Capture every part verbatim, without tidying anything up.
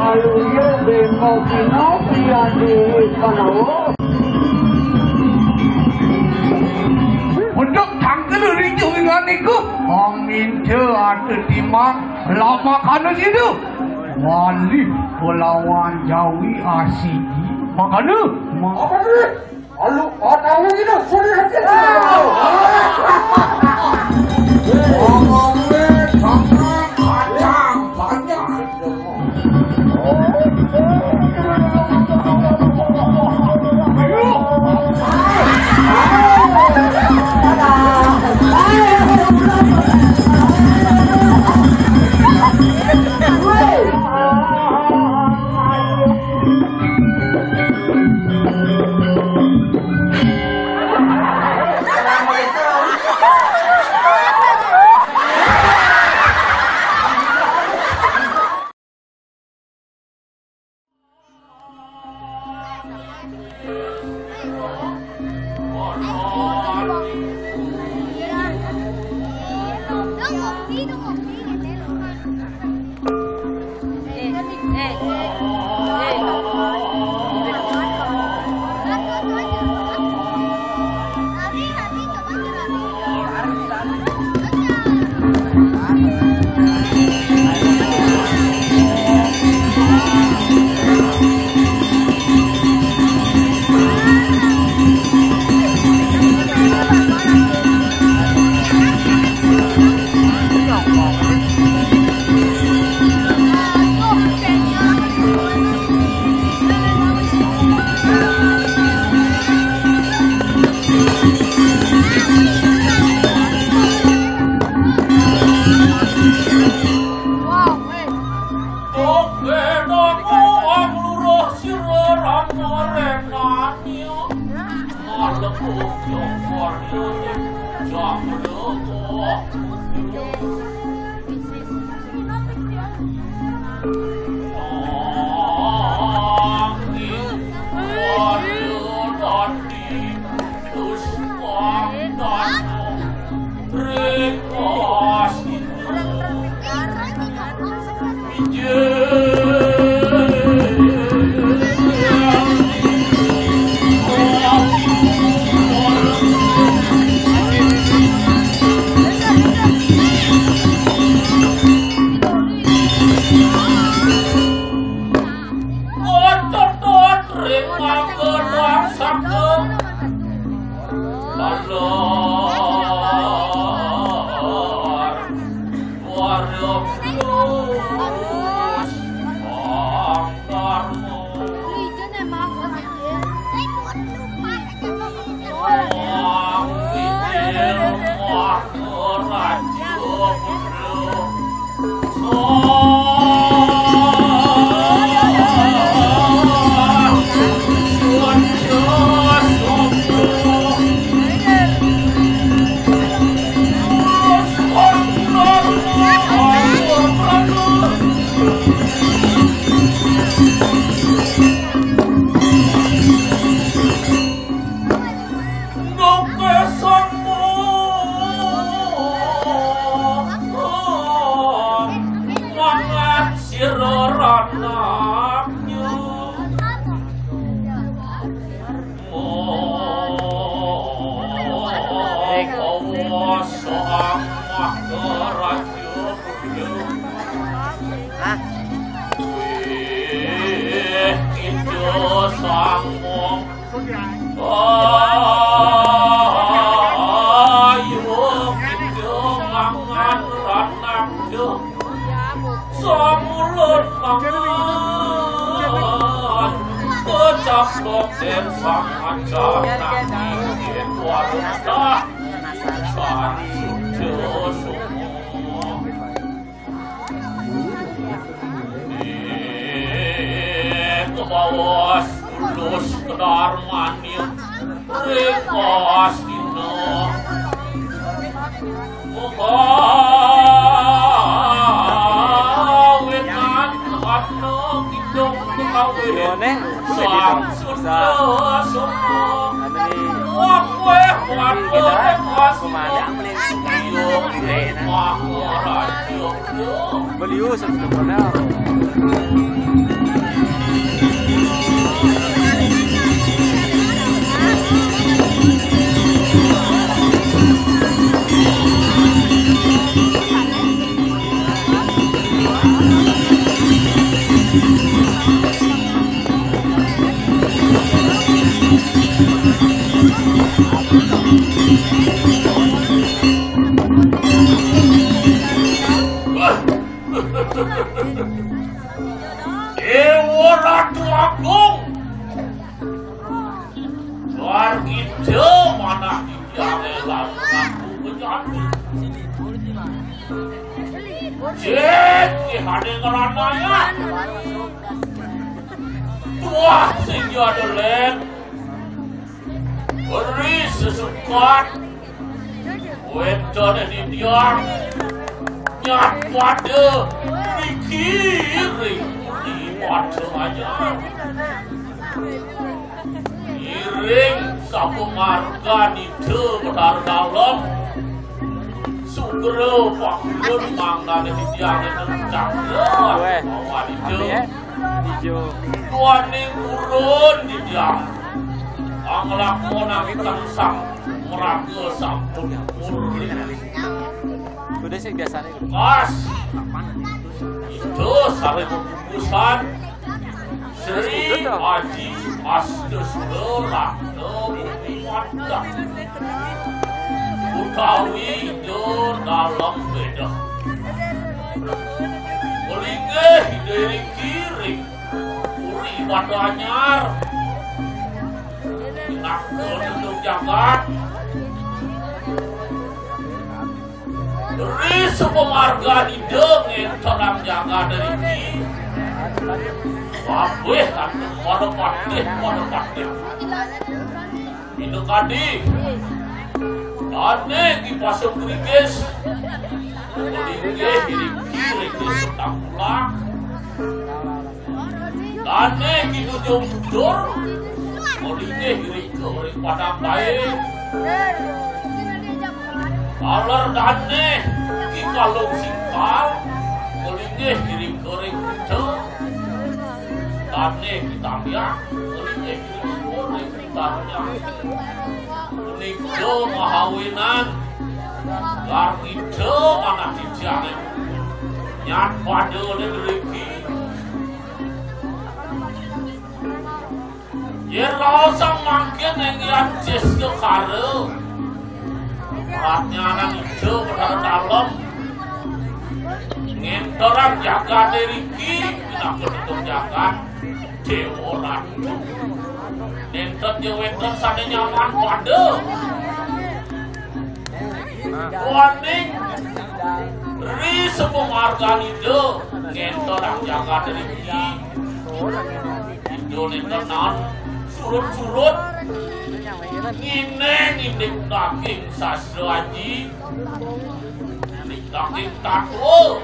Aluya bemo pino piadi kanawa. Untuk tangkil rindu dengan iku. Amin te ate timang lama kana situ. Wali kelawan Jawi asigi. Makana. Makana. Alu, otakmu gitu, sulit aja. Ngomongnya sama kacang banyak. Beliau satu personel. Ratu Agung. Luar kita manah di tiang lawan aku menjadi. Cek, ki hade ngeranaya. Tuah sing jadelen. Beri sesukat. Wénten ing tiang nyat pada dikiring di mata anyar. Iring sapumarga nida Betara Dalem. Sugra pakulun mangdané titiang ing cakra Wéh. Mawanida. Ijo. Tuaning purun titiang. Anglakonan ingkang sang mraga sampun murni. Udah sih biasanya. Kas. Itu sareng pungkusan. Sri Aji Astasura Ratna Bumi Wanda utawi Ida Dalem Beda. Melinggih Ida ring kiring puri Batu Anyar. Pinaka nunduk jagat. Ri sapumarga Ida ngénterang jagat riki. Kabéh antuk para patih, para patih. Ida kadi. Dané Ki Pasuk Grigis. Inggih, inggih, inggih, Tangkulak. Dané Ki Tujung Bujur, melinggih irika ring Padang Baé. Taler dané Ki Kalung Singkal, melinggih irika ring Kuta. Dané Ki Tambyang, melinggih irika ring Kuta. Punika mahawinan, lar kita manah titiang nyat pada ngriki. Yén raosang mangkin inggihan cista kara. Pradnyaning Ida Betara Dalem. Ngénterang jagaté riki, pinaka nutup jagat Déwa Ratu. Nénten ja wénten sané nyaman pada. Waning ri sapumargan Ida ngénterang jagat riki. Ida nénten naon surut-surut nginéng indik daging sastra aji, indik daging tatwa.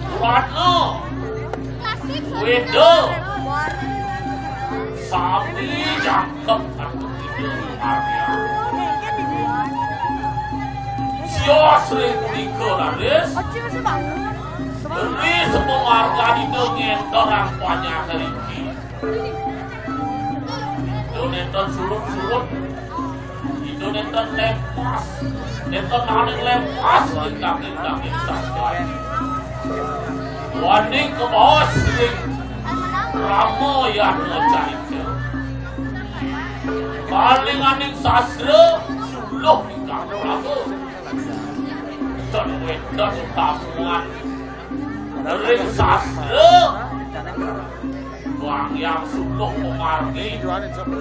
Purana, Wéda, sami jangkep antuk Ida Arya. Sios ring punika raris, ri sapumargan Ida ngénterang panyakar riki. Ida nénten surut-surut. Ida nénten lepas. Nénten naning lepas ring daging-daging sastra. Waning kabaos ring Ramayana carita. Kalinganing sastra suluh ingkang prabu. Ten wénten utamuan ring sastra. Wang Hyang Suluh pamargi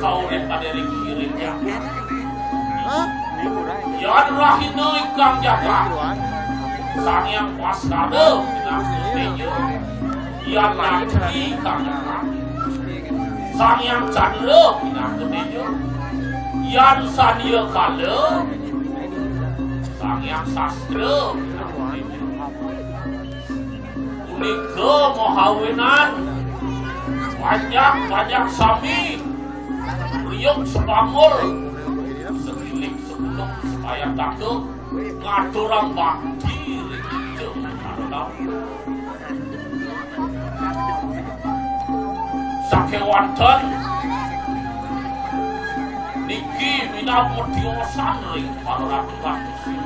kauripan ring kiring jagat. Yan Rahina ingkang jagat. Sang Hyang Baskara pinaka téja. Yan Natri ingkang jagat. Sang Hyang Candra pinaka téja. Yan Sandya Kala. Sang Hyang Sastra pinaka téja. Punika mahawinan panjak-panjak sami riuk sepangul, sekilik sekuluk, sepayataka ngaturang bakti ring Ida Betara Dalem. Sakéwanten niki minab matiosan ring para ratu-ratu. Sing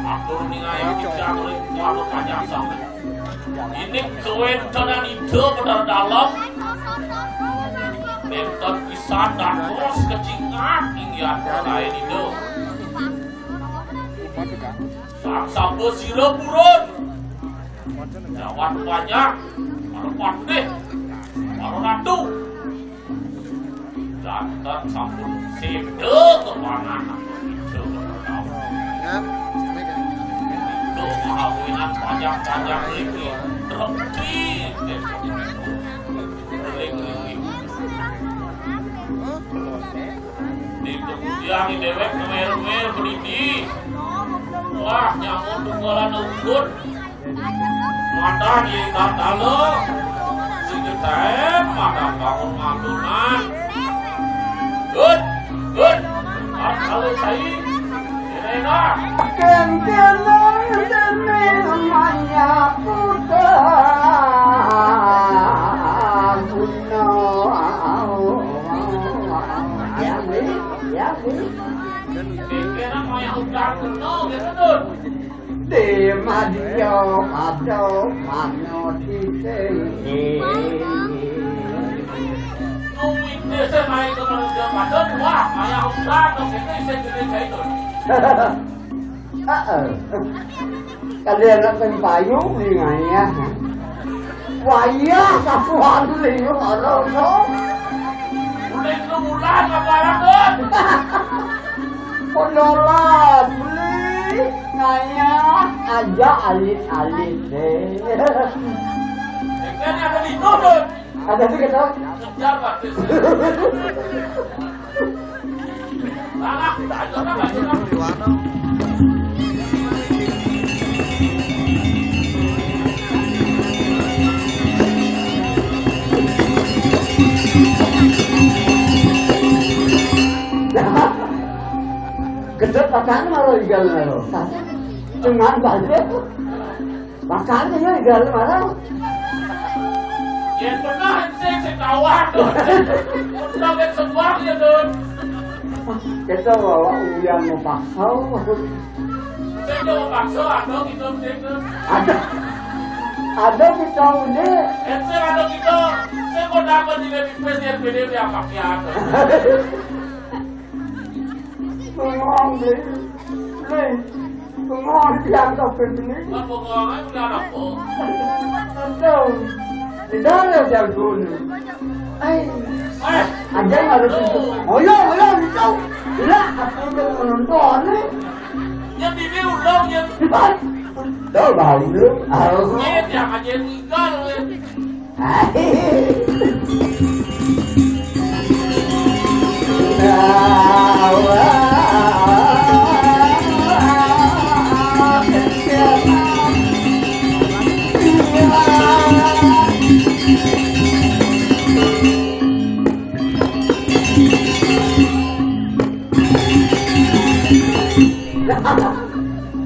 atur ningayang titiang ring para panjak sami. Indik kawéntenan Ida Betara Dalem, nénten pisan dados kacingak inggihan Ida. Sang sapa sira purun. Jawab banyak, para patih, para ratu. Janten sampun sida kepanahan. Sida kepanahan. Sida mahawinan panjang-panjang niki. Rengki. Rengki. Di kemudian di dewek ngemil-ngemil berdidi. Wah, nyamun tunggalan unggut. Madan ye tatala, si Getaem madan bangun mantunan. Good, good. At alun sai, Irena. Kentenan demi manya putra guna. Ya, Bi. Ya, Bi. Kentenan manya udan guna, gitu, Dun. Di madya pada manut isih. Nuwite sing main ke manusia pada, wah, maya udan, dong, itu isih gede kayak itu. Heeh. Kalian nak sing payu, ning ayah. Wayah sasuan ning ora, no. Udah itu bulan apa, Dun? Podolan, beli ngayah aja alit-alit deh. Kan ada di turun. Ada juga, tau? Kejar, Pak. Salah, kita aja, Pak. Gedhe pakane malah igal lho. Cuman balik. Pakane ya igal malah. Yen pernah sing sing tawar, Dun. Pernah ket sebuah ya, Dun. Kita bawa uyan mau paksa. Sing mau paksa atau gitu, sing, Dun. Ada. Ada kita udah. Yen sing ada kita, sing kok dapat di pres yang P D B apa ya, Dun? Bengong, Bli. Bli. Bengong, tiang kabeh, Bli. Lah, bengong ae udah apa? Aduh. Di dalam jago ni. Ai. Eh. Ada yang harus itu. Oh, ya, ya, itu. Lah, aku udah menonton, eh. Yang bibi ulang, yang Tahu bau lu? Tahu. Nyet, yang aja tinggal, eh.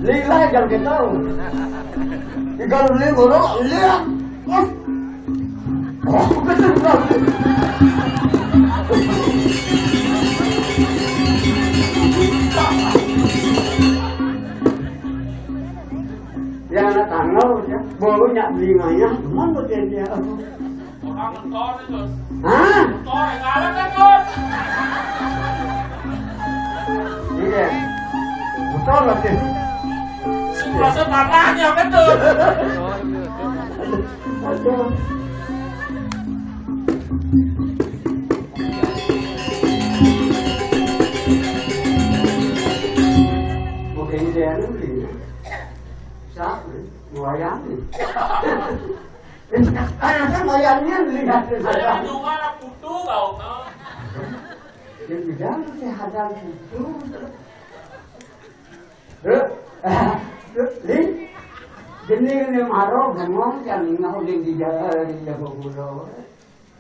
Lila yang kita. Ikan lima, lila. Yang anak tanggal, ya. Baru nyak beli maya, mana dia, dia? Orang motor itu. Hah? Motor yang kalah kan, Bos? Iya. Motor lagi. Rasa tanahnya kan tuh. Aduh. Oke, ini dia nih. Siapa? Wayang. Anak kan wayangnya lihat. Saya di rumah anak putu kau, no. Yang bilang kesehatan putu. Eh, eh, Li, jening ne maro bengong, yang ngau ding di jalan, di jago pulau.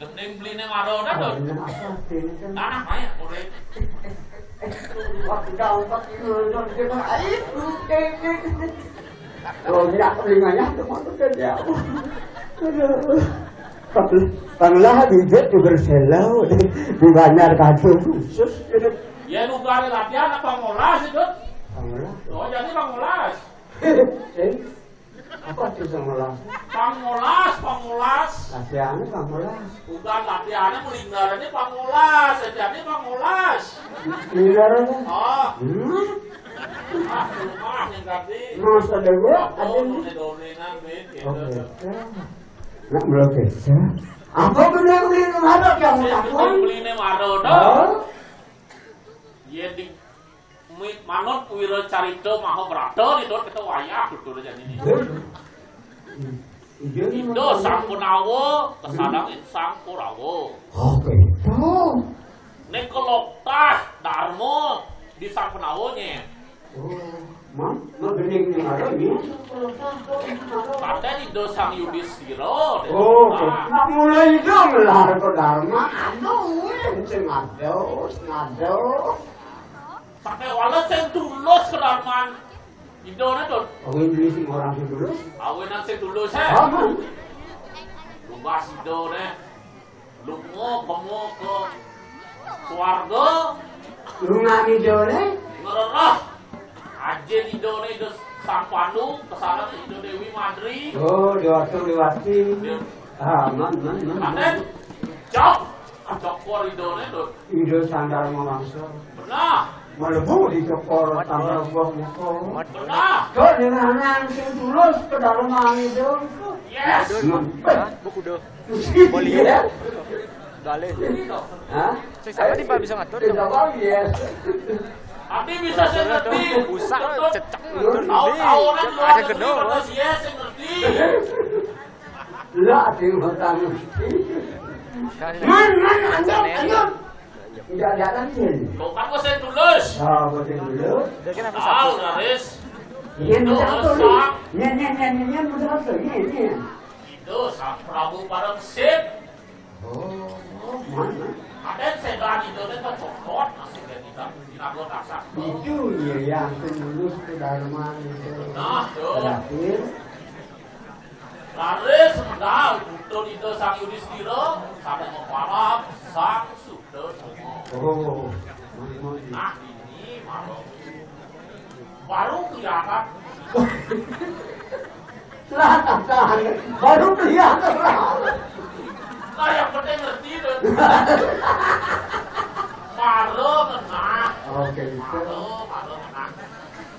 Gending beli ne maro dah, Dun. Apa sih ini kan? Tanah banyak, korek. Waktu kau empat kilo, Dun, dia mah, air, lu, eh, eh, eh. Oh, nyak telinganya, tuh, waktu dia, dia. Aduh. Panglah dijut juga selau, dibayar kado khusus, gitu. Ya, lu gak ada latihan apa ngolas itu? Pangolas. Oh, jadi pangolas. Eh, apa tuh pangolas? Pangolas, pangolas. Latihannya pangolas. Bukan latihannya, melinggarannya pangolas, latihannya pangolas. Melinggarannya? Oh. Hmm? Mas ada gua, ada nih. Oke. Nak melukis ya. Apa bener beli nu ada yang mau takon? Beli ini maro dong. Hah? Iya di mi-, manut wira carita Mahabharata di dot kita wayah tutur jadi ini. Iya, iya, Ida iya. Sang Panawa, kesadang Sang Kurawa. Oh, gitu. Nek keloktah Dharma di Sang Panawa nyet. Oh, mang, mang bening ning ada ini. Kata Ida Sang Yudhistira, deh. Oh, nah. Nak mulai itu ngelar ke Dharma. Aduh, sing aduh, sing aduh. Pakai wala sing tulus kedarman. Ida ne, Dun. Awin beli sing orang sing tulus. Awinan sing tulus, he. Aman. Lugas Ida ne. Lunga, lunga ke swarga. Lunga Ida ne. Ngererah. Ajin Ida ne, Ida Sang Pandu, kesana Ida Dewi Madri. Oh, Dewata Dewati. Iya. Ah, man, man, man, man. Aten, jauh. Cokor Ida ne, Dun. Ida Sang Dharma Wangsa. Benar. Melebu di cokor tambah buah muka. Benar. Kok dengan sing tulus ke dalam itu. Yes. Hah? Buku dah. Boleh. Iya. Dalih. Hah? Saya sama di Pak bisa ngatur. Tidak tahu, yes. Tapi bisa saya ngerti. Usah cecek ngatur. Tahu, tahu orang luar negeri, mana sih, yes, saya ngerti. Lah, ada yang mau tahu. Man, man, anjir, anjir. Tidak ada lagi. Lo kan bahasa Indonesia. Ah, bahasa Indonesia. Tahu, Laris. Iya, minta apa nih? Iya, iya, iya, iya, iya, minta apa? Iya, iya. Itu Sang Prabu Parangsit. Oh, mana? Ada sedan itu, dia tercokot, masih dia tidak, tidak botak, Sang. Itu, iya, yang lulus ke Dharma itu. Nah, tuh. Terakhir. Laris medal, putra Ida Sang Yudhistira, sampai mempalap Sang Sutasoma. Oh, mana? Nah, ini malu. Baru kelihatan. Lah, tahan. Baru kelihatan lah. Nah, yang penting ngerti tuh. Baru menang. Oke, itu. Baru, baru menang.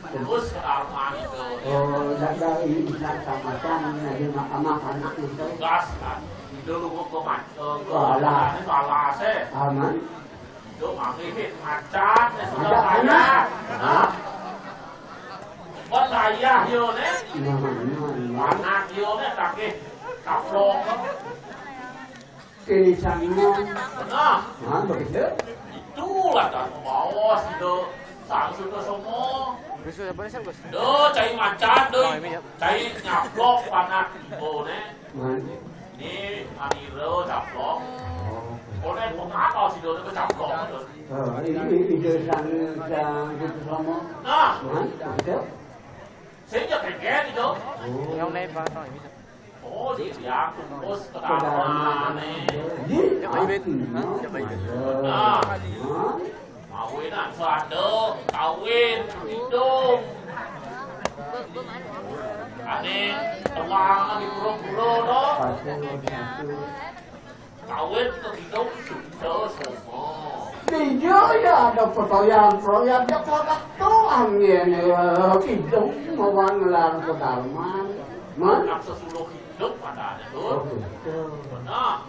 Terus ke Arman itu. Oh, dak dari dak sama kan, dari mahkamah anak itu. Gas kan. Itu lu ke macam. Balas. Balas, eh. Aman. Itu makin macan, eh, sudah kaya. Hah? Buat ayah yo ne. Anak yo ne takih kaplok. Kini sanggup. Nah. Nah, begitu. Itulah kan bawas itu. Sang sudah semua. Besok siapa nih, Gus? Do, cai macan, do. Oh, ini ya. Cai nyaplok panak ibu ne. Mana? Ni manira caplok. Oh. Oleh pengapa si Dodo caplok, Dun? Oh, ini, ini ide sang, sang gitu sama. Nah. Mana? Begitu. Saya kegel itu. Oh. Yang naik apa ini? Oh, dia terus pedalaman. Ini. Siapa ini? Hah? Siapa ini? Nah. Hah? Mawinan sada kawin kidung. Ane tuang di pura-pura to. Kawin ke kidung suda soma. Iya, ya ada pertoyan-pertoyan, ya, produk tuang ya, nih, kidung mawan ngelar pedarman. Man? Anak sesuluh hidup pada ada tuh. Oh, betul. Benar.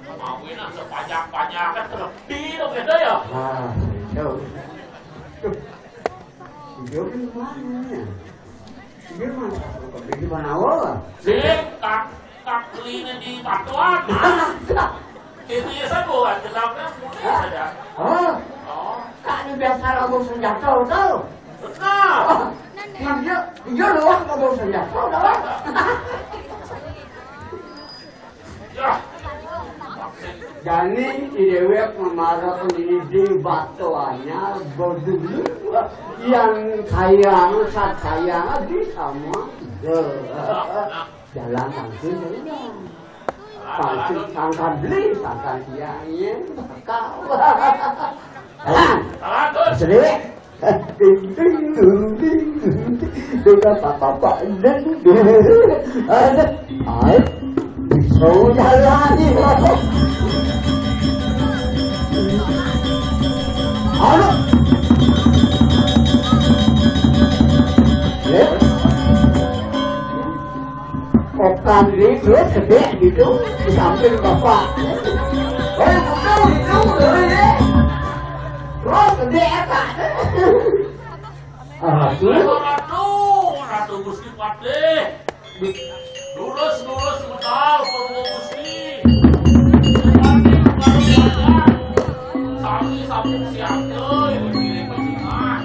Mawinan sepanjang-panjang kan terlebih dong, gitu ya. Nah, itu. Dia di mana? Dia mana? Di mana awal? Sing, kak, kak belinya di Batuan. Ini saya buat gelapnya mungkin saja. Oh. Oh. Kak ini biasa rambut senjata, tahu? Benar. Dia, dia luar rambut senjata, tahu? Jani i déwék mara pendiri di Batu Anyar, bedulu yang sayang, sat sayang di sama. Jalan langsung jalan. Langsung sangkan beli, sangkan tiang, iya, kau. Jalan. Sedih. Ding, ding, ding, ding, ding. Ding, apa, apa, apa. Ding, ding. Ada. Ai. Bisa jalan ni, Pak. Ada. Andri terus gedé gitu di samping bapak. Oh, betul itu, betul ya. Terus gedé eta. Ah, terus? Ratu, Ratu Gusti Patih. Lurus, lurus, medal, Purwo Gusti. Patih, Purwo Gusti. Sami, sami, siap, euy, pilih pecingah.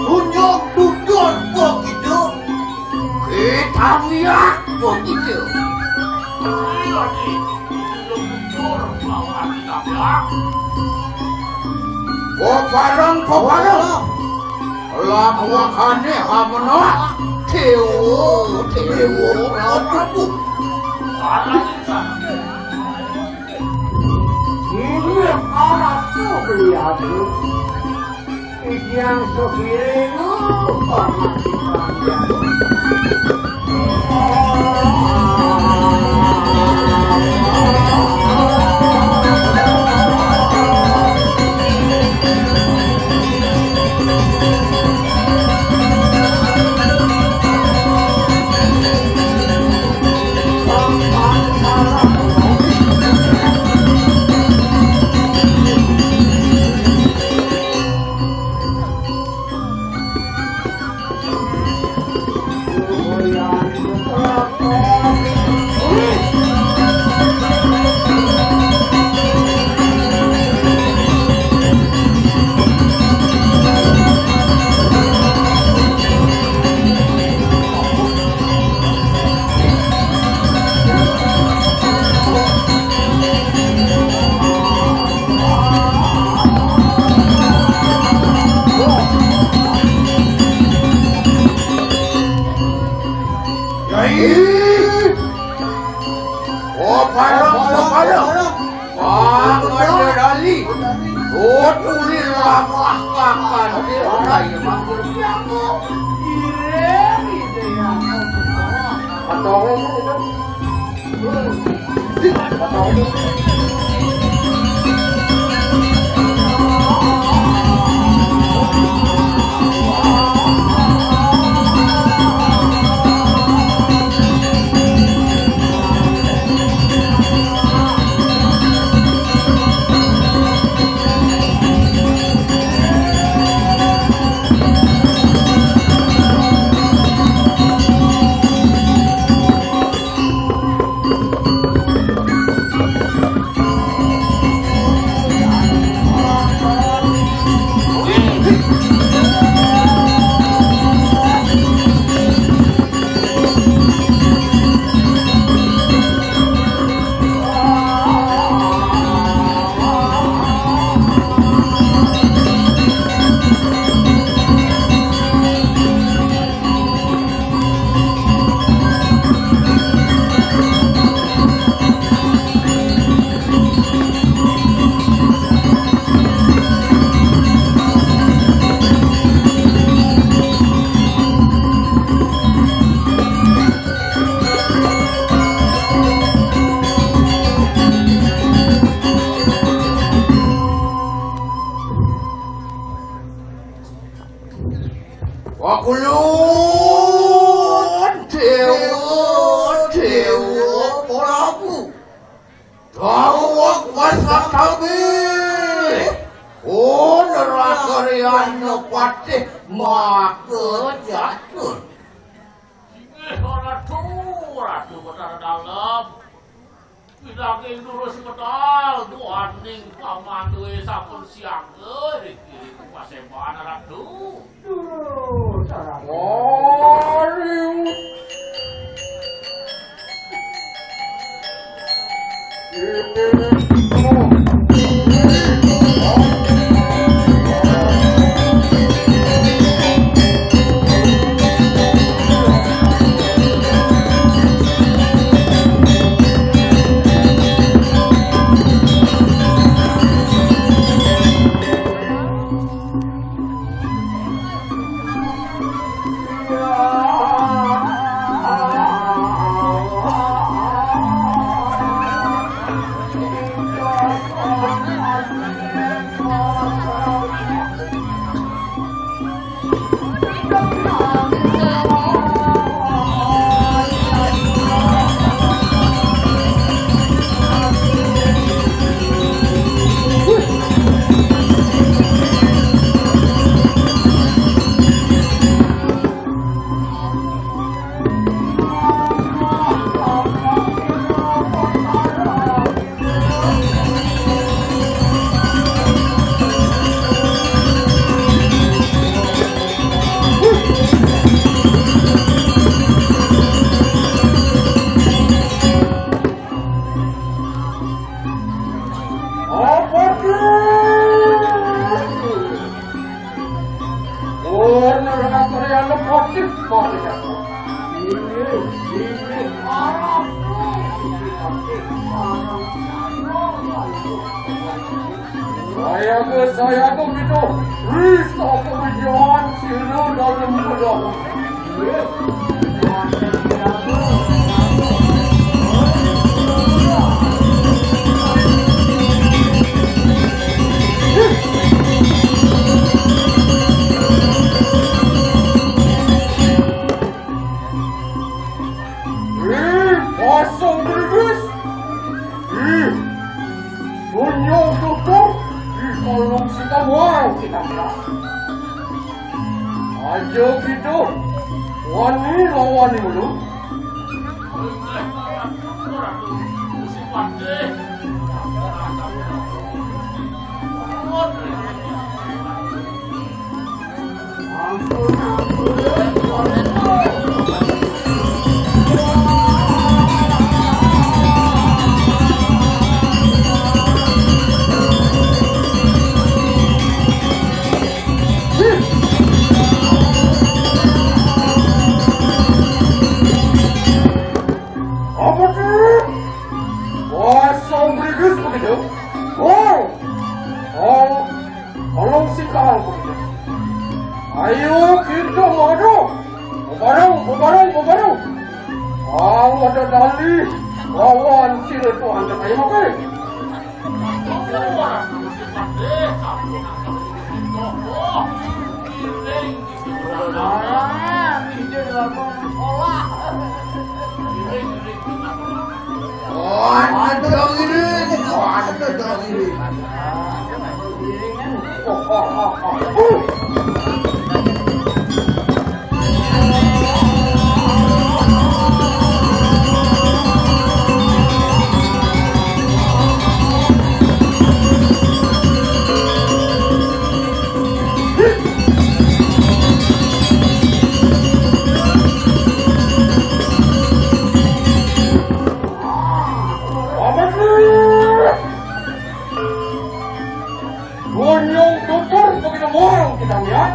Tunjuk, tunjuk, kok gitu. Kita lihat, kok gitu. Iya, Ki. Tunjuk, tunjuk, bahwa kita lihat. Kok bareng, kok bareng. Lakuakane hamena. Dewa, dewa, aduh. Salah, salah. Ini arah tuh beli aku. Yang sepiring, oh, Oh, parang, parang. Pangan dali. Oh, tuli lamah kakan. Ay, patong. Wakulun, dewa, dewa, Prabu. Dawuh Mas Kawi. Oh, neraka riana patih maka jatuh. Inggih, Ratu, Ratu Betara Dalem. Pinanggih durus medal, duaning pamandué sampun siangga, riki pasembahan Ratu. Durus, Ratu. Mari. Apa tuh? Oh, neraka yang negatif, Pak. Ini, ini, parah. Saya ke, saya ke gitu. Wis, aku berjalan sini dalam mudah. Ih, kosong, Brebes. Ih, sunyi tutup. Ih, kalau kita buang, kita buang. Aja kita wani lawan dulu. Kita madu. Bebareng, bebareng, bebareng. Aku ada dalih lawan sira tuan tak payah makai. Gunung tutur begitu murung kita lihat.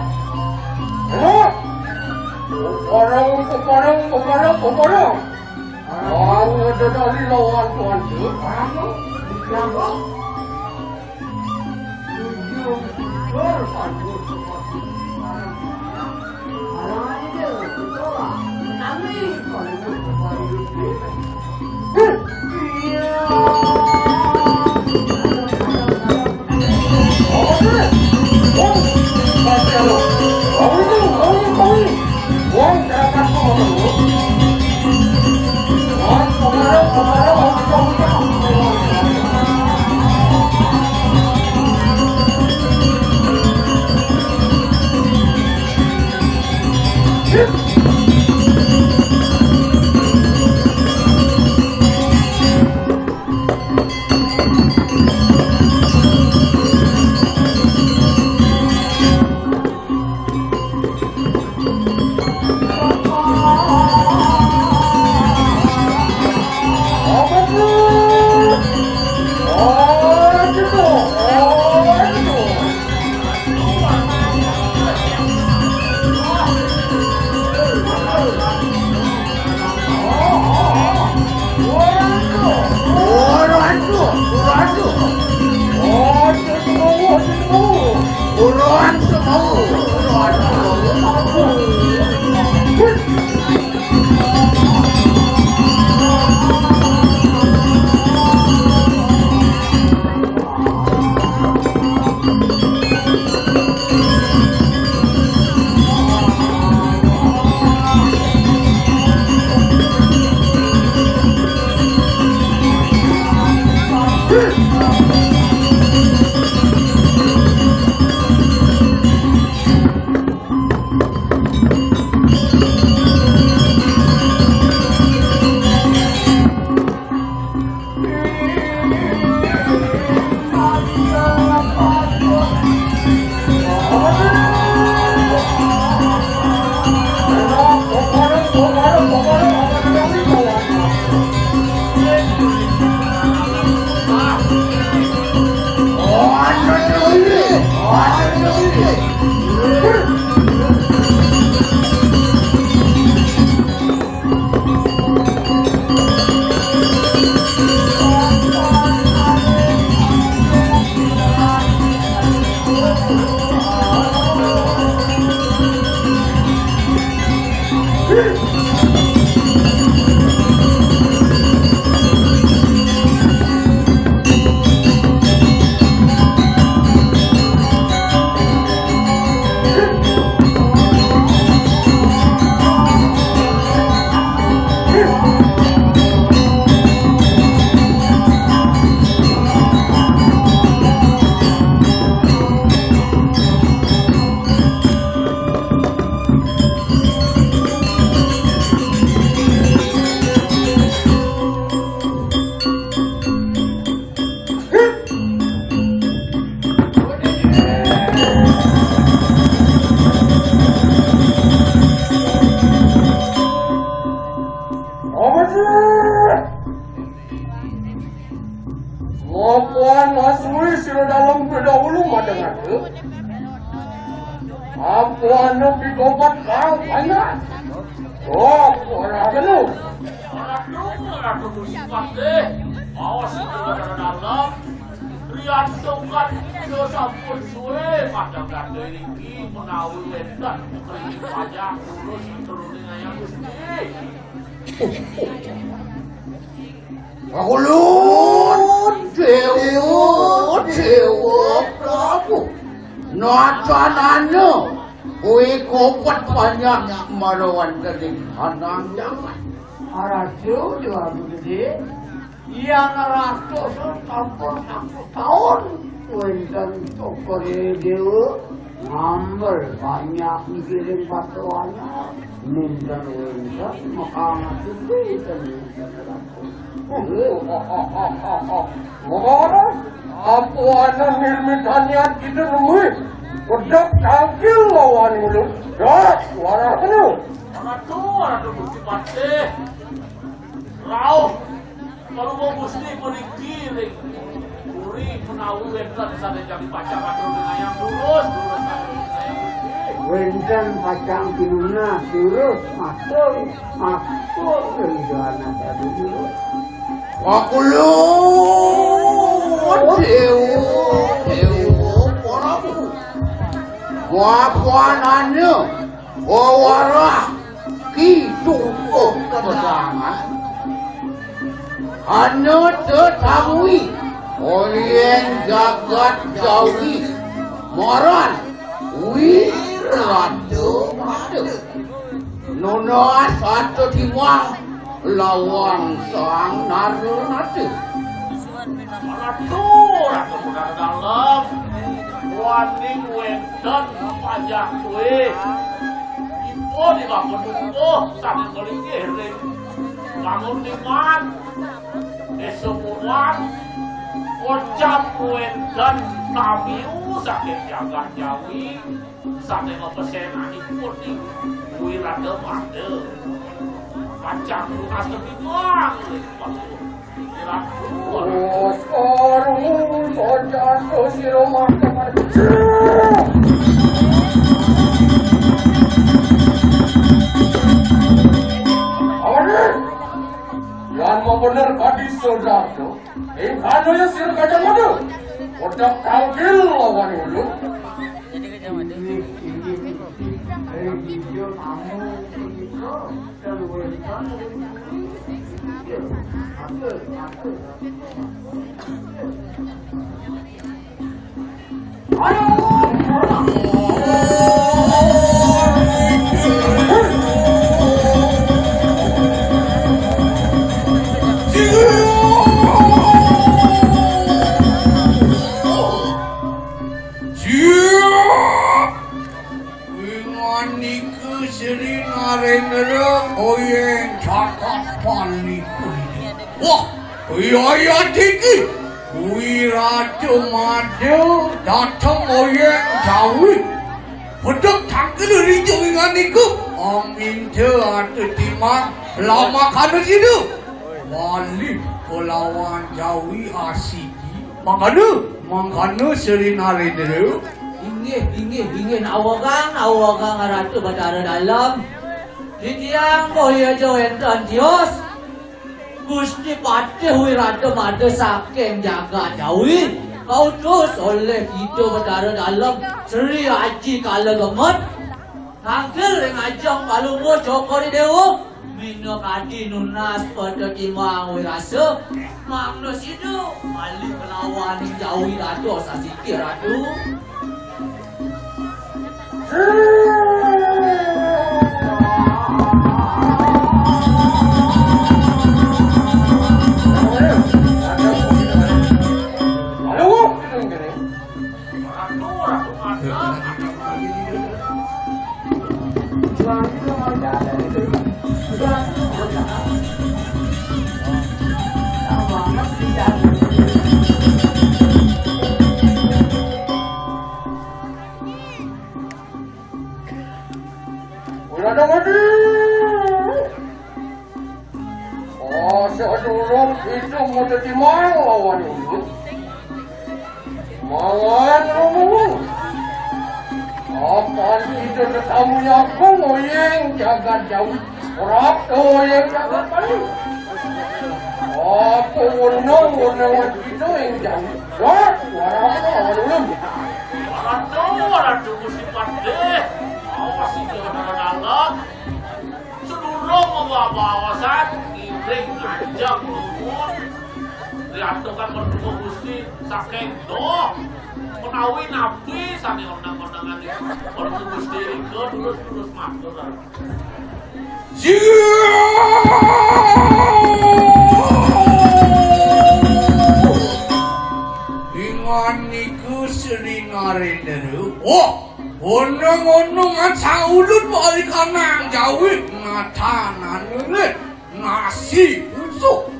Ayo. Kuparang, kuparang, kuparang, kuparang. Aku ada dalih lawan tuan tu. Apa sih? Lawan asli sira dalam bedahulu madeng aku. Apa anu pikobat kau banyak? Oh, ora anu. Aduh, aduh, Gusti Patih. Awas itu dalam. Riantukan kita sampun suwe padang gandeng niki menawi wénten kering pajak tulus seturuning ayam Gusti. Ulun Dewa, Dewa Prabu. Nacanana kuwi kopet banyak marawan dening anang jaman. Araju Dewa Gedé, yang ratus sampun aku tahun wénten tokone Dewa ngambil banyak ngiring patuhana. Minten wénten makang ati wénten. Leres, apa ana nirmitanian kita nemui? Pedek tangkil lawan ulun. Dah, suara kena. Ratu, Ratu Gusti Patih. Rauh, kalau mau Gusti mriki ring puri menawi wénten sané jagi pacang atur ayam lurus, lurus atur ayam Gusti. Wénten pacang pinuna, lurus, matur, matur ring Johanna tadi dulu. Pakulun Dewa, Dewa Prabu. Wapanana wewarah kidung kedangan. Ana tetangwi oleh jagat Jawi. Maran Wiratmada. Nunas atuh timang lawan Sang Narunata. Ratu, Ratu Pedang Dalem, waning wénten pajak kuwi. Ipun di bangun dukuh, sané melinggih ring bangun liman. Désa Puran, kocap wénten tamiu saking jagat Jawi. Sané mapesenanipun ning Wiratmada. Pacang lunas tebibang ring Ratu. Os, aruh, sojan, sosiro, mata, mata. Aduh, yang mau bener tadi, saudara. Ingkana ya sira Gajah Mada. Odak tangkil lawan ulun. Winganika Sri Narendra Oyeng Cakat Pali. Wah, iya, iya, tiki. Wirata Mada dateng Oyeng Jawi. Bedek tangkil rijeng ingan iku. Aminta atuh timang lamakana sida. Bali kelawan Jawi asiki. Mangkana, mangkana Sri Narendra. Inggih, inggih, inggih, nawegang, nawegang Ratu Batara Dalem. Titiang boya ja wénten tios. Gusti Patih Wirata Mada saking jagat Jawi, kautus oleh Ida Betara Dalem Sri Aji Kala Gemet, tangkil ring ajeng Palungguh Cokor I Déwa, minakadi nunas pada timang wirasa, mangda sida malih kelawan Jawi dados asiki Ratu. Ora ada mati. Oh, sadurung kita mau dadi mau lawan ulun. Mangan romo. Apan kita tetamu nyaku ngoyeng jagat Jawi. Ora ngoyeng jagat Bali. Apa wenang-wenangan kita yang Jawi? Wah, suara apa tuh? Awal ulun. Suara cowok, ada tunggu sifat deh. Awas sih, jangan ada dalam. Sedurung membawa-bawasan, ngiring ajak nuhun. Riantukan mertua Gusti, saking doh. Menawi nabi sane ondang-ondangan. Mertua Gusti Rika terus-terus matur. Ingan niku Sri Narendra. Oh, onong-onongan saulun balik kanang jawit ngatanan ngelit nasi busuk.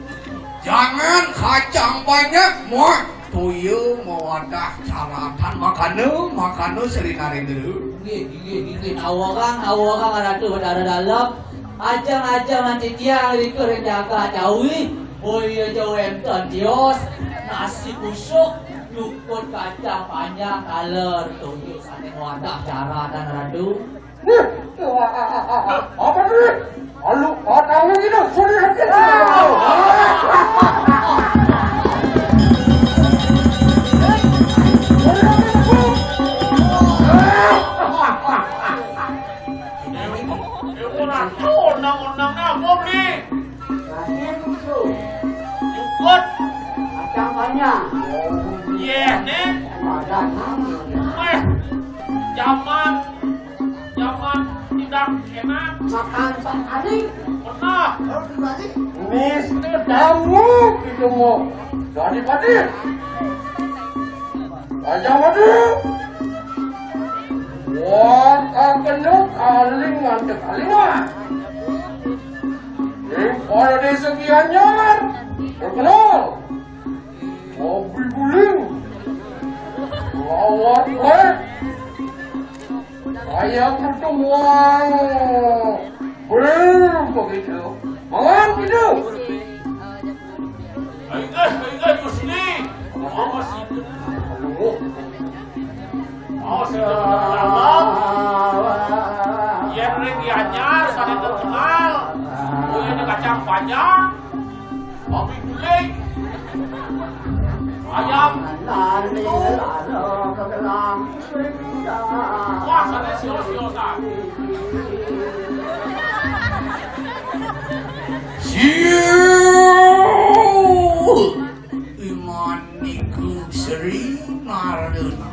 Jangan kacang banyak, muat toya mawadah caratan makana, makana Sri Narendra. Nggih, nggih, nggih. Awagang, awagang Ratu Batara Dalem. Ajeng-ajeng lan titiang rika ring jagat Jawi. Boya ja wénten tios, nasi kusuk, nyukut kacang panjang, taler toya sané wadah caratan Ratu. Nih, apa nih? Alu, otakmu gitu, sudah. Undang-undang apa nih? Nasi kusuk. Nyukut. Kacang panjang. Yéh, nih. Wadah. Wéh, zaman, zaman tidak enak. Makan sekali. Pernah. Terus dibalik. Mister Damu, gitu mau. Dari tadi. Raja Madu. Wah, kakeno kaling ngantek kalingan. Ing para desa Gianyar terkenal. Hobi guling. Lawat lek. Kayak pertemuan. Belum begitu. Mangan gitu. Ayo, ayo, Gusti. Awas. Awas, dalam. Yén ring Gianyar, saling terkenal. Oh, ini kacang panjang. Babi guling. Ayam. Wah, sané sios-siosan. Siul. Iman niku Sri Narada.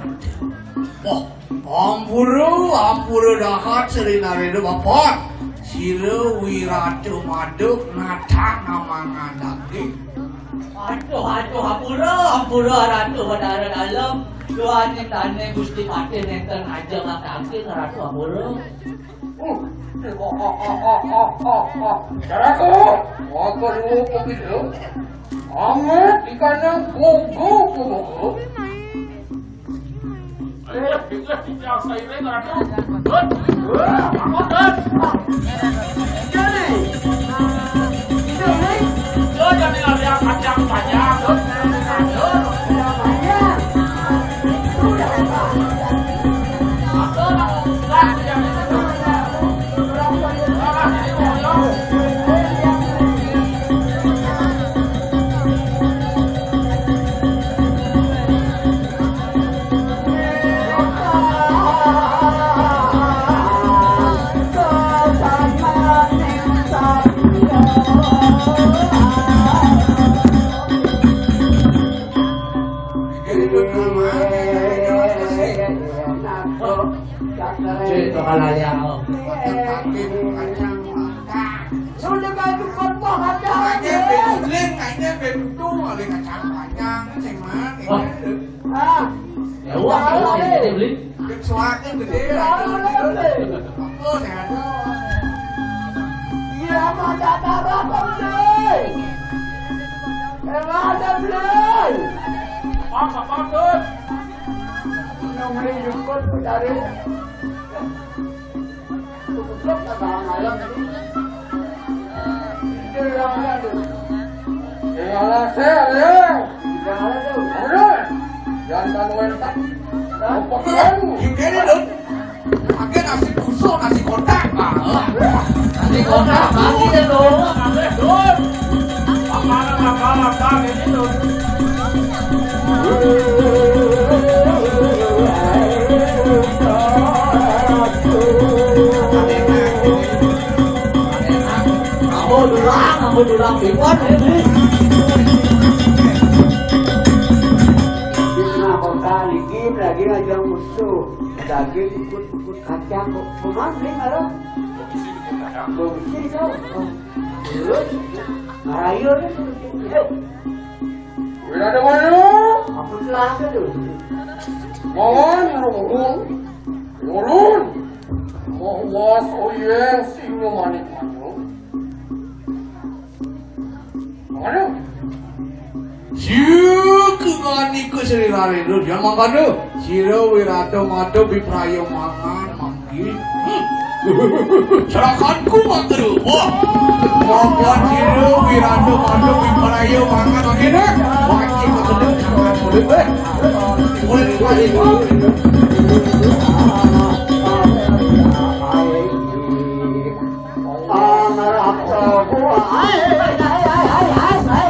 Wah, ampura, ampura dahat Sri Narada Bapak. Sira wirata maduk natang namangan daging. Aduh, aduh, ampura, ampura, Ratu Batara Dalem. Duaning dane Gusti Patih nenten aja makan daging, Ratu, ampura. Uh, oh, oh, oh, oh, oh, oh, oh. Caraku, aku dulu begitu. Amat ikannya gogo, gogo. Ayo, ayo, ayo, sairing, Ratu. Dut. Dut. Dut. Jadi. Jadi. Dut, jadi ada kacang panjang, Dut. Dut. Kacang panjang. Sudah, Pak. Dut. Dut. Jadi, itu kalaya. Sudah baju kotor ada. Kayaknya betul, kayaknya betul, ada kacang panjang, ceng man, ah. Ya, wah, kalau ini beli. Suaranya gede, oh, sehat. Iya, mau ada apa, beli? Emang ada, beli? Apa, apa, Gus? Nang beli jukut, cari. Tinggal saya, ya. Udah. Jangan wentak. Apa kau? Gini, Dun. Pakai nasi busuk, nasi kotak. Ah, nasi kotak, mati deh, Dun. Dun. Apa, apa, apa, ini, Dun. Ampun, durang, ampun, durang, Iwan, ini. Nah, kota niki lagi ngajak musuh. Daging ikut-ikut kacang kok. Cuman beli malah. Bungsi kau. Terus, ayo deh. Wira Dewanu. Apa celaka tu? Mawan nurun. Nurun. Mawas oyeng sing manik manuk. Mana? Siu kengani ke Sri Rarendra, dia mangkana. Sira wirata mata bipraya mangan. Serakanku mangkana. Wah. Mongkon sira wirata mantuk wipraya mangan mangkene. Wajib mangkene jangan murid, eh. Murid paling.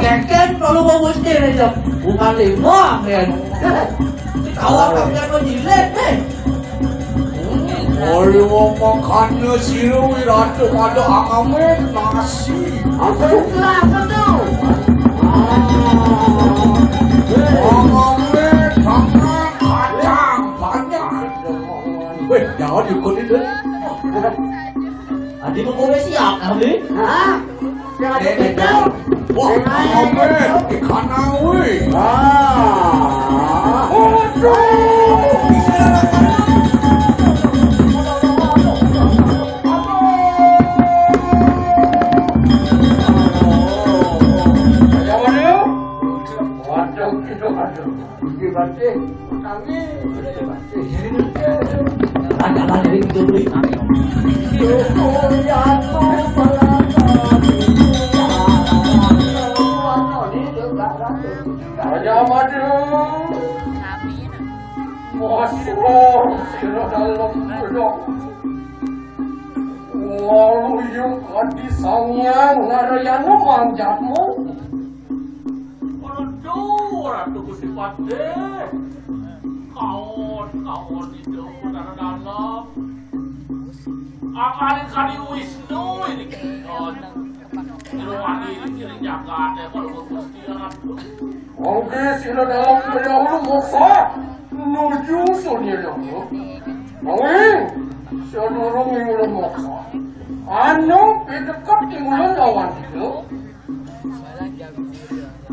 Keken kalau mau mesti aja. Bukan lima, men. Tawa kami mau jilet, men. Ayo, makanya sira wirata pada angamin nasi. Apa itu? Apa itu? Angamin tangan kacang banyak. Weh, jangan ikutin deh. Adi mau kowe siap, Abi? Hah? Jangan begitu. Wah, Abi, ikan awi. Ah. Waduh. Ayo, waduh. Waduh, itu waduh. Gusti Patih, kami Gusti Patih. Ada lagi itu, Bli. Raja Madu. Masuk sira dalem gedok. Waluya kadi Sang Hyang Narayana manjatmu. Waduh, Ratu Gusti Patih. Kaon, kaon itu, Batara Dalem. Akalin kali Wisnu ini. Irwani ini jagat, ya, kalau Gusti Ratu. Mangke sira dalem pendahulu moksa nuju Surya Loka. Nanging sadurung ingulun moksa, anu pideket ingulun lawan Ida.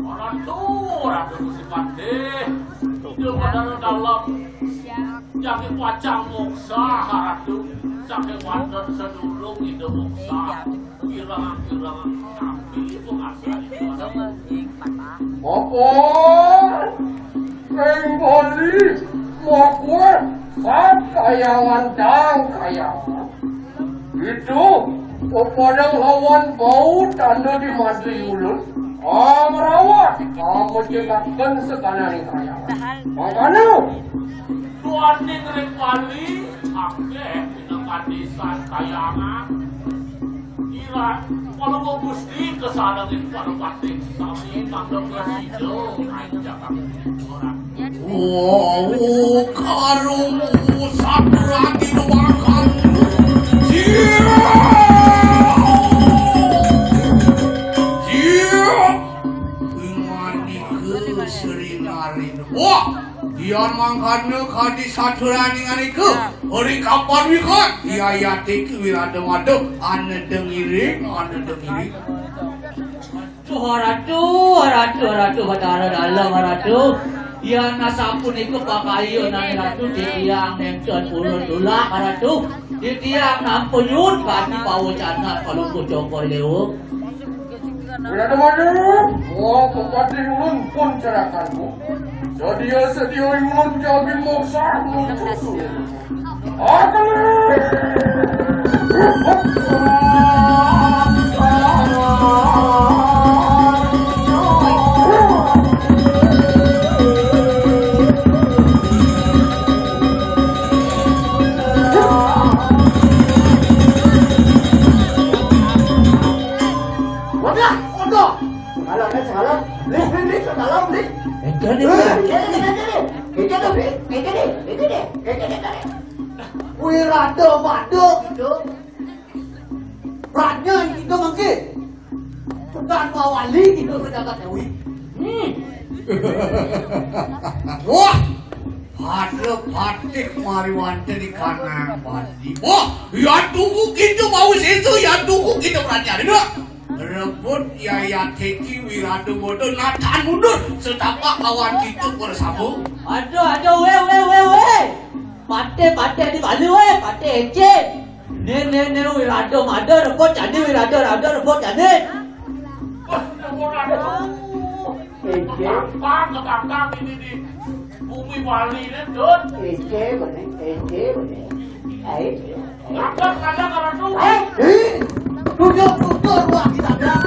Ratu, Ratu Gusti Patih, Ida Batara Dalem jagi pacang moksa, Ratu, saking wonten sadurung Ida moksa. Apa? Ring Bali, makuat, sat kayangan dang kayangan. Itu, pepadang lawan bau tanda di madu ulun. Amrawat, amecekaken sekananing kayangan. Mangkana. Tuaning ring Bali, akeh pinangkadisan kayangan. Ira, Palungguh Gusti kasarengin para patih sami tanggap prasida, ayo jagat orang. Wow, karung saturani bebakan. Sia! Sia! Inganika Sri Narendra. Wah! Yan mangkana kadi saturani nganika, ri kapan wikan, yayati ki wirada mada, ana dengiring, ana dengiring. Tuh, Ratu, Ratu, Ratu, Batara Dalem, Ratu. Yan sapunika pakayunan Ratu, titiang nenten purun tulak, Ratu. Titiang nampa nyuwun kanthi pawecanan Palungguh Cokor Dewa. Wirata Madu, wong pepatih ulun pun cerakanmu. Sedia-sedia ulun jagi moksa nuju. Akan. Wadah, wadah. Salam, eh, salam. Lih, lih, lih, salam, lih. Enggak, nih, Bang. Lih, lih, Mawali gitu ke jagat Jawi. Hmm. Wah, ada batik mari wonten di kanang Bali. Wah, ya tunggu gitu mau situ, ya tunggu gitu berarti ada dua. Rebut ya ya teki wirado bodoh natan mundur setapak kawan gitu bersambung. Aduh, aduh, weh, weh, weh, weh. Patih, patih di Bali, weh, patih ece. Nih, nih, nih, wirado mada rebut jadi, wirado rada rebut jadi. Ece. Gampang, gampang ini di bumi Bali ini, Dut. Ece, bener, ece, bener. Ayo. Ngapa kalian kalau tuh? Eh, eh, duduk, duduk, wah, kita bilang.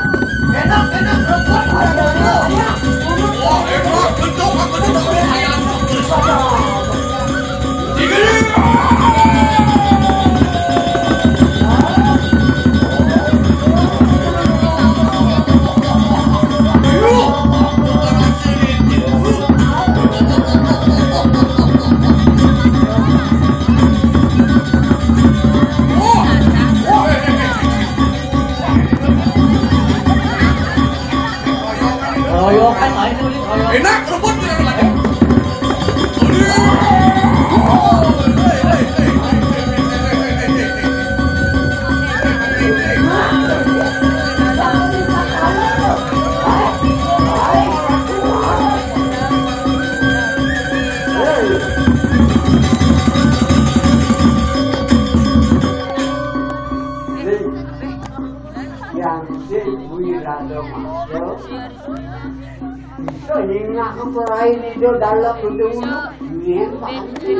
Enak, enak, rebut, rebut, rebut. Wah, hebat, betul, betul, betul, ayam, betul. Royokan main tuh, Lik, royokan. Enak, rebut, enak. Yang sing wirado maco, iso nyingak keperain ido dalam itu ulu, nyen pasti.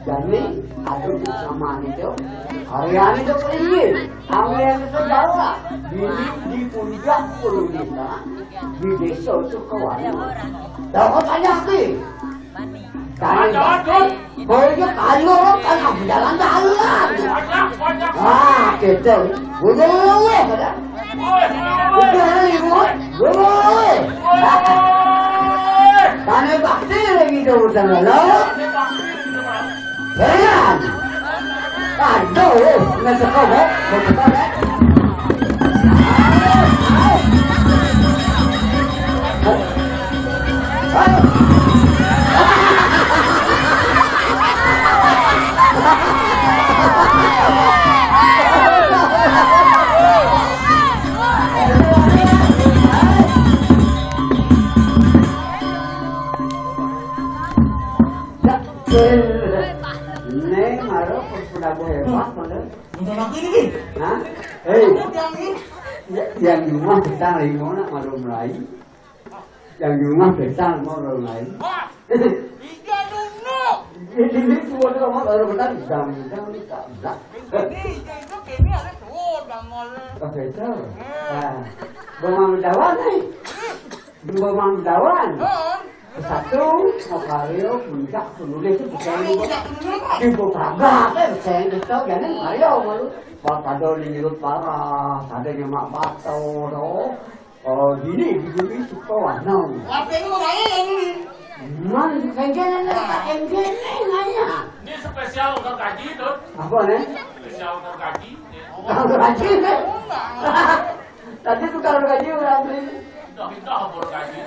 Jadi, aduh, sama itu, harian itu keringgit, ame yang sejawa, bini di puncak puluh desa, di desa Sukowarno. Dapat tanya ki? Tanya. Kalau dia kali orang kan jalan-jalan. Ah, gitu. Boleh, boleh, pada. Boleh, boleh, boleh. Tanya bakti lagi tu, urusan lo. Jalan. Aduh, nggak sekolah, nggak sekolah. Neng, aro, penabuh hebat, mana? Udah lagi ini. Hah? Hei. Udah lagi. Ya, yang di rumah kita lagi mau nak malu mulai. Yang di rumah kita mau malu mulai. Wah, tiga dulu. Ini, ini semua tu orang baru benar. Jam, jam ni tak benar. Ini, ini, ini ada tuh, udah mulai. Oke, itu. Hmm. Nah, Bang Dawan ni. Dua Bang Dawan. Hmm. Satu, makaryo, puncak, penulis itu bukan di buka gak, eh, saya gitu, jadi Mario malu. Pak Tado di nyurut parah, ada nyemak bato, doh. Oh, gini, di bumi suka warna. Apa ini mau nanya yang ini? Man, kengkene, kengkene, nanya. Ini spesial untuk kaji, Dut. Apa, nih? Spesial untuk kaji. Untuk kaji, nih. Tadi tukang gaji orang beli. Minta, minta ampun gaji.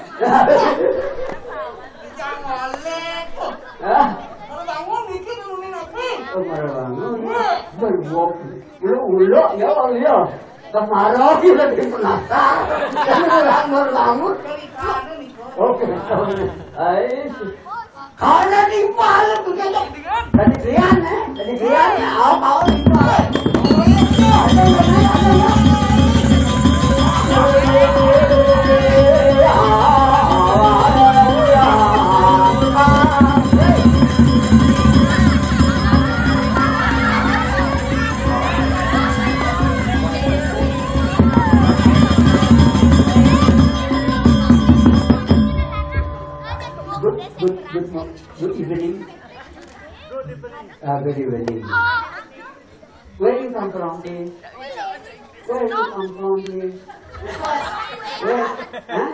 Jangan oleh. Hah? Baru bangun dikit nurunin api. Oh, baru bangun. Wah. Baru walk. Uluk-uluk, ya, ya. Kemarau, dia lagi penasaran. Kan orang baru bangun. Dari mana nih, Bos? Oke, sorry. Hai. Kalau di malam begitu. Tadi kalian, eh? Tadi kalian, ya? Oh, kau di malam. Good, good, good, mo- good evening. Ah, good evening. Where you come from, please? Where you come from, please? Where? Huh?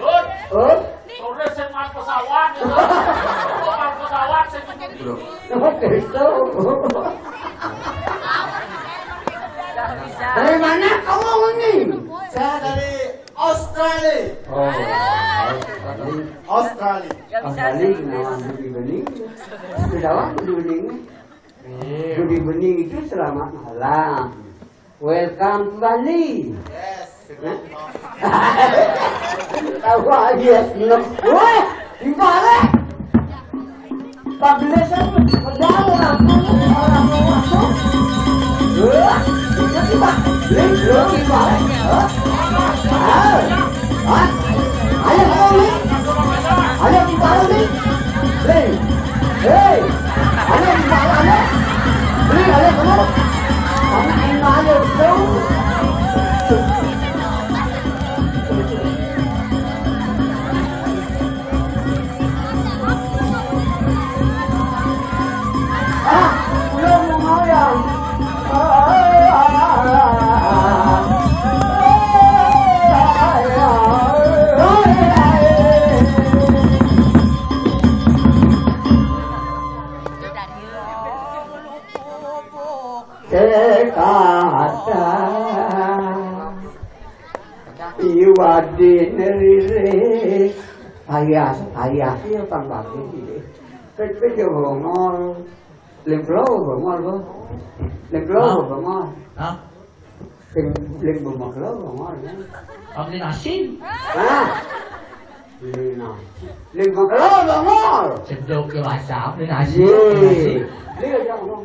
Good. Oh? Sore sing mas pesawat, ya. Mas pesawat sing Bro. Oke, so. Dari Australia. Oh, Australia. Australia. Australia nama Budi Bening. Sudah Budi Bening. Budi Bening itu selamat malam. Welcome to Bali. Yes. Tahu aja. Wah, di mana? Paglesan, medal orang orang orang. Wah, itu sih, Pak. Link, link, Pak. Hah? Ah. Hah? Ayo, ayo, Link. Ayo, di mana, Link? Link. Hei. Ayo, di mana, ayo? Link, ayo, kamu. Kamu ayo, ayo, tuh. Kata iwadin rire. Ayah, ayah, iya pang bagus ini. Pek pek ya bongol. Lem kelo bongol, bo. Lem kelo bongol. Hah? Lem, lem bongol kelo bongol, ya. Ambil nasi. Hah? Ini nasi. Lem bongol kelo bongol. Sedok ke basah, ambil nasi. Iya. Ambil nasi. Ini aja ngomong.